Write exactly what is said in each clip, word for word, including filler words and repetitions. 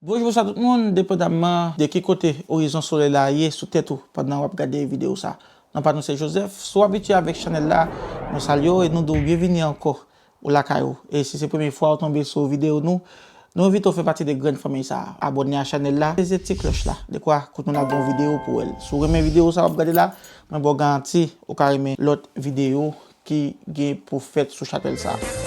Bonjou, bonswa tout moun, depandamman de ki kote orizon solèy la ye sou tèt ou pandan w ap gade videyo sa. Non pa nou se Joseph. Si w abitye avèk chanèl la, nou salye w e nou di w byenvini ankò ou lakay ou. E si se premye fwa w tonbe sou videyo nou, nou envite w fè pati de grenn fanmiy sa a. Abòne a chanèl la, peze ti klòch la, dekwa kote nou lage yon videyo pou w wè l. Si w renmen videyo sa w ap gade la, mwen ba w garanti ou ka renmen lòt videyo ki gen pou fèt sou chanèl sa a.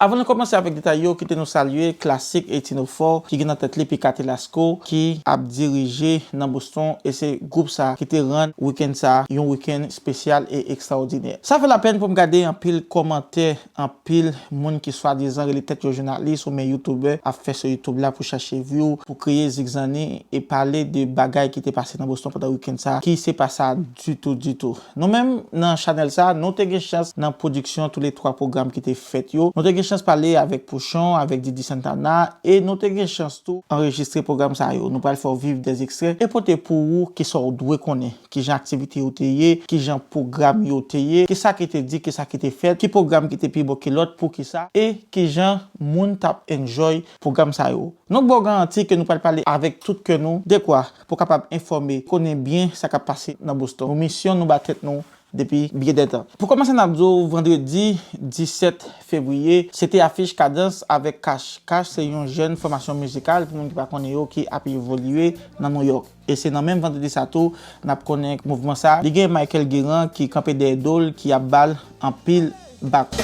Avan nou kòmanse avèk detay yo, kite nou salye Classic eighteen oh four ki gen nan tèt li Pika Telasco ki ap dirije nan Boston e se gwoup sa ki te rann wikenn sa yon wikenn espesyal e ekstraòdinè. Sa fè lapèn pou m gade anpil kòmantè, anpil moun ki swadizan rele tèt yo jounalis oubyen youtubè ap fè sou YouTube la pou chache view, pou kreye zigzanni e pale de bagay ki te pase nan Boston pandan wikenn sa ki se pa sa ditou, ditou. Nou menm, nan chanèl sa, nou te gen chans nan pwodiksyon toulètwa pwogram ki te fèt yo. Nou te gen chans pale avèk Pouchon, avèk Didi Santana, e nou te gen chans tou anrejistre pwogram sa yo. Nou pral fè w viv dèz ekstrè e pote pou ou kisa w dwe konnen, kijan aktivite yo te ye, kijan pwogram yo te ye, kisa ki te di, kisa ki te fèt, ki pwogram ki te pi bon ke lòt, poukisa, e kijan moun t ap enjoy pwogram sa yo. Nou ba w garanti ke nou pral pale avèk tout kè nou, dekwa pou w kapab enfòme, konnen byen sa k ap pase nan Boston. Yon misyon nou ba tèt nou depi byen dètan. Pou kòmanse, n ap di w vandredi disèt fevriye, se te afich Kadans avèk Cash. Cash se yon jèn fòmasyon mizikal, pou moun ki pa konnen yo, ki ap evolye nan Nouyòk. E se nan menm vandredi sa tou, n ap konnen mouvman sa. Li gen Michael Guérin ki kanpe dèyè do l, ki ap ba l anpil bak.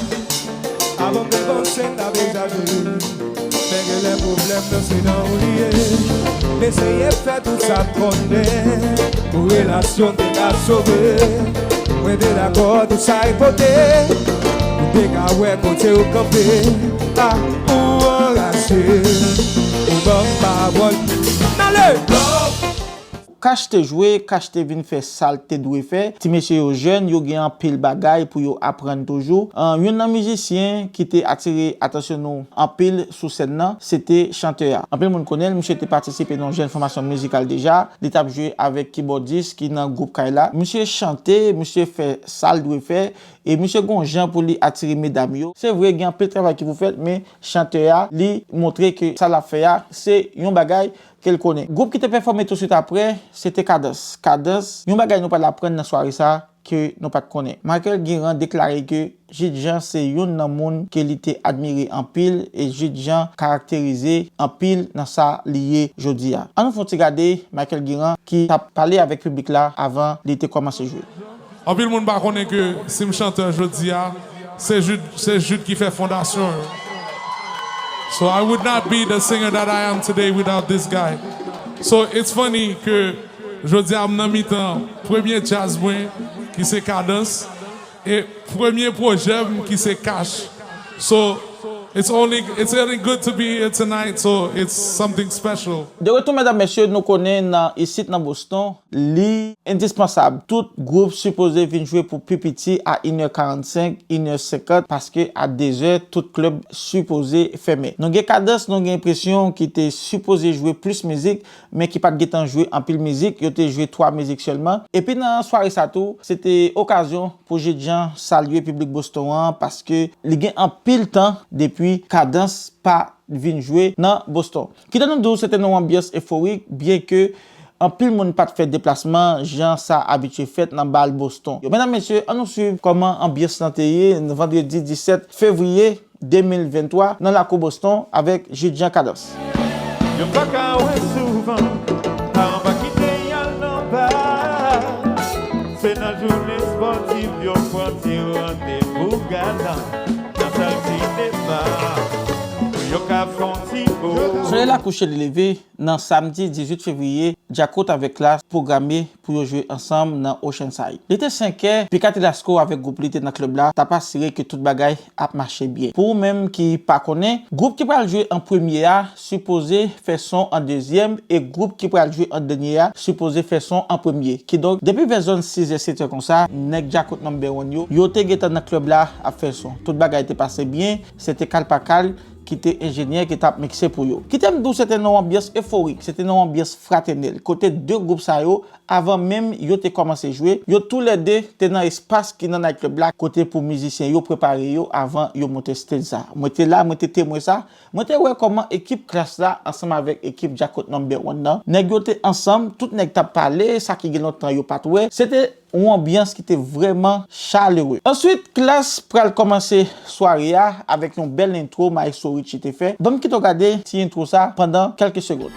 Avan m te panse n ta deja jwe, men genlè pwoblèm nan se nan ou li ye. M eseye fè tout sa m konnen pou relasyon te ka sove. Mwen te dakò tout sa e pote, ou te ka wè kote ou kanpe. A, ou anraje, ou ban m pawòl. N ale! Cash te jwe, Cash te vin fè sa l te dwe fè. Ti mesye yo jèn, yo gen anpil bagay pou yo aprann toujou. An, youn nan mizisyen ki te atire atansyon nou anpil sou sèn nan, se te chantè a. Anpil moun konnen l, misye te patisipe nan yon jèn fòmasyon mizikal deja. Li t ap jwe avèk kibòdis ki nan gwoup Kay la. Misye chante, misye fè sa l dwe fè, e misye gon jan pou li atire medam yo. Se vre, gen anpil travay ki pou fèt, men chantè a, li montre ke sa l ap fè a, se yon bagay ke l konnen. Gwoup ki te pèfòme tousuit apre, se te Kadans. Kadans, yon bagay nou pral aprann nan sware sa ke nou pa t konnen. Michael Guérin deklare ke Jude Jean se youn nan moun ke li te admire anpil e Jude Jean karakterize anpil nan sa li ye jodi a. Ann nou fè yon ti gade Michael Guérin ki t ap pale avèk piblik la avan li te kòmanse jwe. Anpil moun pa konnen ke si m chantè jodi a, se Jude, se Jude ki fè fondasyon yo. So I would not be the singer that I am today without this guy. So it's funny ke jodi a m nan mitan premye djaz mwen ki se Kadans e premye pwojè m ki se Cash. So it's only, it's only good to be here tonight, so it's something special. De retour, medam, mesye, nou konnen nan isit nan Boston, li endispansab. Tout gwoup sipoze vin jwe pou pi piti a inè karannsenk, inè senkant, paske a dezè, tout klèb sipoze fèmen. Nou gen Kadans, nou gen Enpresyon ki te sipoze jwe plis mizik, men ki pa t gentan jwe anpil mizik, yo te jwe twa mizik sèlman. Epi nan sware sa tou, se te okazyon pou Jude Jean salye piblik Boston an, paske li gen anpil tan depi Kadans pa vin jwe nan Boston. Kite nou di w, se te yon anbyans eforik, byenke anpil moun pa t fè deplasman jan sa abitye fèt nan bal Boston yo. Medam, mesye, ann nou swiv kòman anbyans lan te ye vandredi disèt fevriye de mil venntwa nan lakou Boston avèk Jude Jean Kadans. Yo pa ka wè souvan, paran pa kite y al nan bal. Se nan jounen espòtif yo pran ti randevou gala nan sal sinema pou yo ka Solèy la kouche, li leve. Nan samdi dizuit fevriye, Djakout avèk Klass pwograme pou yo jwe ansanm nan Oceanside. Li te senkè, Pika Telasco avèk gwoup li te nan klèb la t ap asire ke tout bagay ap mache byen. Pou ou menm ki pa konnen, gwoup ki pral jwe an premye a sipoze fè son an dezyèm e gwoup ki pral jwe an dènye a sipoze fè son an premye. Kidonk, depi vè zòn sizè, setè konsa, nèg Djakout Number One yo, yo te gentan nan klèb la ap fè son. Tout bagay te pase byen, se te Kal pa Kal ki te enjenyè ki t ap mikse pou yo. Kite m di w, se te nan yon anbyans eforik, se te nan yon anbyans fratènèl, kote de gwoup sa yo, avan menm yo te kòmanse jwe, yo toulède te nan espas ki nan nayt klèb la, kote pou mizisyen yo prepare yo avan yo monte stage sa. Mwen te la, mwen te temwen sa. Mwen te wè kòman ekip Klass la ansanm avèk ekip Djakout Number One nan, nèg yo te ansanm, tout nèg t ap pale, sa ki gen lontan yo pa t wè. Se te yon anbyans ki te vrèman chalere. Answit, Klass pral kòmanse sware a avèk yon bèl entwo Maestro Richie te fè. Ban m kite w gade ti entwo sa pandan kèlke segonn.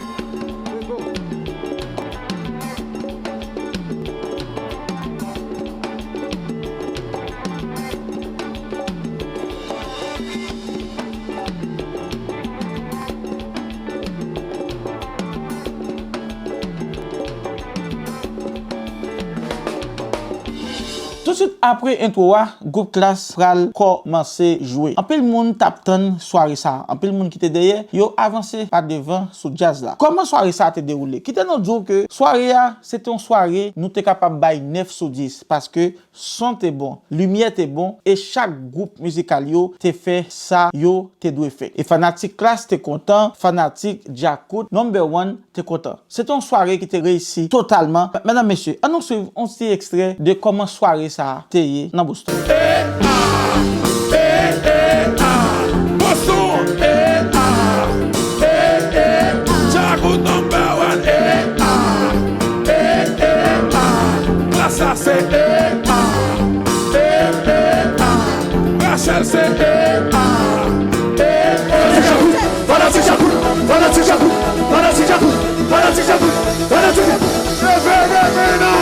Tousuit apre entwo a, gwoup Klass pral kòmanse jwe. Anpil moun t ap tann sware sa a. Anpil moun ki te dèyè, yo avanse pa devan sou djaz la. Kòman sware sa a te dewoule? Kite nou di w ke sware a, se te yon sware nou te kapab bay nèf sou dis, paske son te bon, limyè te bon, e chak gwoup mizikal yo te fè sa yo te dwe fè. E fanatik Klass te kontan, fanatik Djakout Number One te kontan. Se te yon sware ki te reyisi totalman. Medam, mesye, ann nou swiv yon ti ekstrè de kòman sware sa a te ye nan Boston. E a, e, e, a, Boston, e, a, e, e, Djakout Number One, e, a, e, e, a, Klass la se, e, a, e, e, a, Rachel se, e, a, e, e, a. Fanatik Djakout, fanatik Djakout, fanatik Djakout, fanatik Djakout, fanatik Djakout. Leve, leve, nan.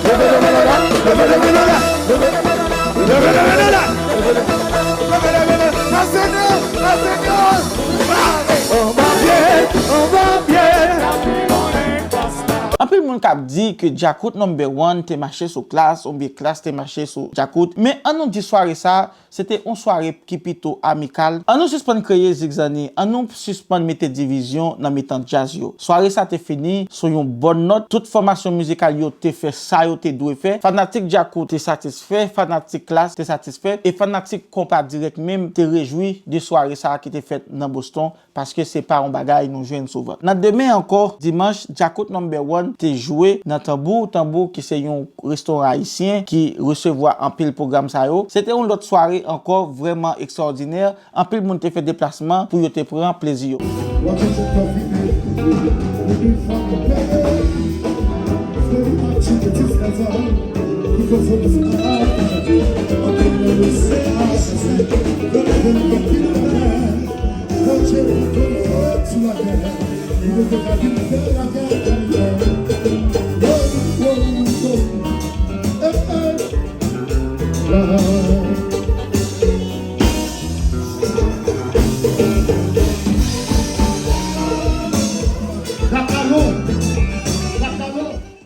Leve, leve, nan. Leve, leve, nan. Leve, leve, nan. Leve, leve, nan. Leve, leve, nan. Leve, leve, nan. Leve, leve, nan. Anba pye, anba pye. Anpil moun k ap di ke Djakout Number One te mache sou Klass, oubyen Klass te mache sou Djakout. Men ann nou di sware sa a, se te yon sware ki pito amikal. Ann nou sispann kreye zigzani, ann nou sispann mete divizyon nan mitan djaz yo. Sware sa te fini sou yon bòn nòt. Tout fòmasyon mizikal yo te fè sa yo te dwe fè. Fanatik Djakout te satisfè, fanatik Klass te satisfè, e fanatik Konpa Dirèk menm te rejwi de sware sa a ki te fèt nan Boston, paske se pa yon bagay nou jwenn souvan. Nan demen ankò, dimanch, Djakout Number One te jwe nan Tanbou, Tanbou ki se yon restoran ayisyen ki resevwa anpil pwogram sa yo. Se te yon lòt sware ankò vrèman ekstraòdinè. Anpil moun te fè deplasman pou yo te pran plezi yo.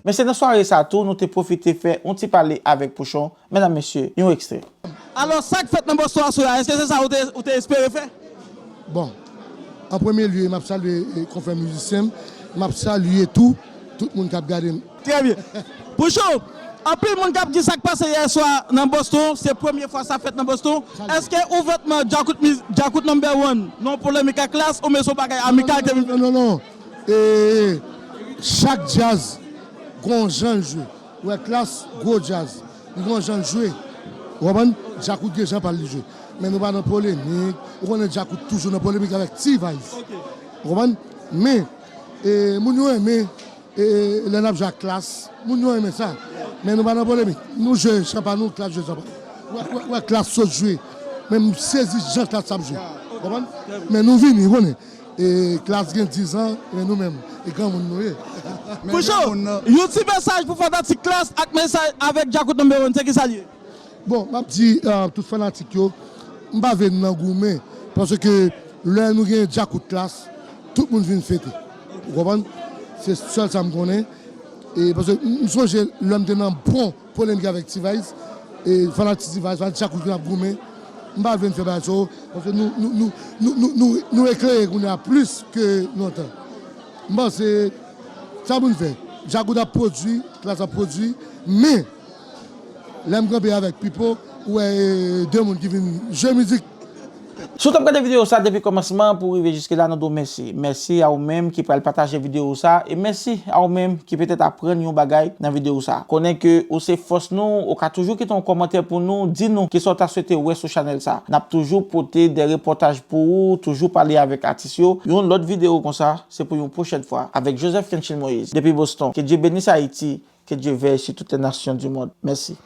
Men se nan sware sa tou, nou te pwofite fè yon ti pale avèk Pouchon. Medam, mesye, yon ekstrè. Alò, sa k fèt nan Boston aswè a, èske se sa ou te, ou te espere fè? Bon, an premye lye, m ap salye, e, konfrè mizisyen m, m ap salye tou, tout moun k ap gade m. Trè byen. Pouchon, anpil moun k ap di sa k pase yè swa nan Boston, se premye fwa sa fèt nan Boston. Èske ouvètman Djakout, Djakout Number One nan yon polemik ak Klass, oubyen se yon bagay amikal ki te vin fèt? Non, non, non. E, chak djaz gon jan l jwe. Ou wè Klass, gwo djaz. Li gon jan l jwe. Ou konprann? Djakout gen jan pa l li jwe. Men nou pa nan polemik. Ou konnen Djakout toujou nan polemik avèk T-Vice. Ou konprann? Men, e, moun yo renmen, e, lè n ap jwe ak Klass, moun yo renmen sa. Men nou pa nan polemik. Nou jwe chan pa nou, Klass jwe chan pa l. Ou wè, ou wè, ou wè Klass sot jwe. Men m sezi jan Klass ap jwe. Ou konprann? Men nou vini, ou konnen. E, Klass gen diz an, men nou menm, e granmoun nou ye. Pouchon, yon ti mesaj pou fanatik Klass ak mesaj avèk Djakout Number One, se ki sa l ye? Bon, m ap di, e, tout fanatik yo, m pa vle n nan goumen, paske Lè nou gen Djakout Klass, tout moun vin fete. Ou konprann? Se sèl sa m konnen. E paske m sonje lè m te nan bon polemik avèk T-Vice, e fanatik T-Vice, fanatik Djakout ki t ap goumen, m pa vle n fè bagay sa yo, paske nou, nou, nou, nou, nou, nou, nou eklere kounye a plis ke lontan. M panse sa pou n fè. Djakout ap pwodui, Klass ap pwodui, men lè m kanpe avèk Pipo, ou wè e de moun ki vin jwe mizik. Si w t ap gade videyo sa depi kòmansman pou rive jiske la, nou di w mèsi. Mèsi a ou menm ki pral pataje videyo sa, e mèsi a ou menm ki petèt aprann yon bagay nan videyo sa. Konnen ke ou se fòs nou, ou ka toujou kite yon kòmantè pou nou, di nou kisa w ta swete wè sou chanèl sa. N ap toujou pote de repòtaj pou ou, toujou pale avèk atis yo. Yon lòt videyo konsa, se pou yon pwochèn fwa, avèk Joseph Kenchil Moïse. Depi Boston, que Dieu bénisse Haïti, que Dieu veille sur toutes les nations du monde. Mèsi.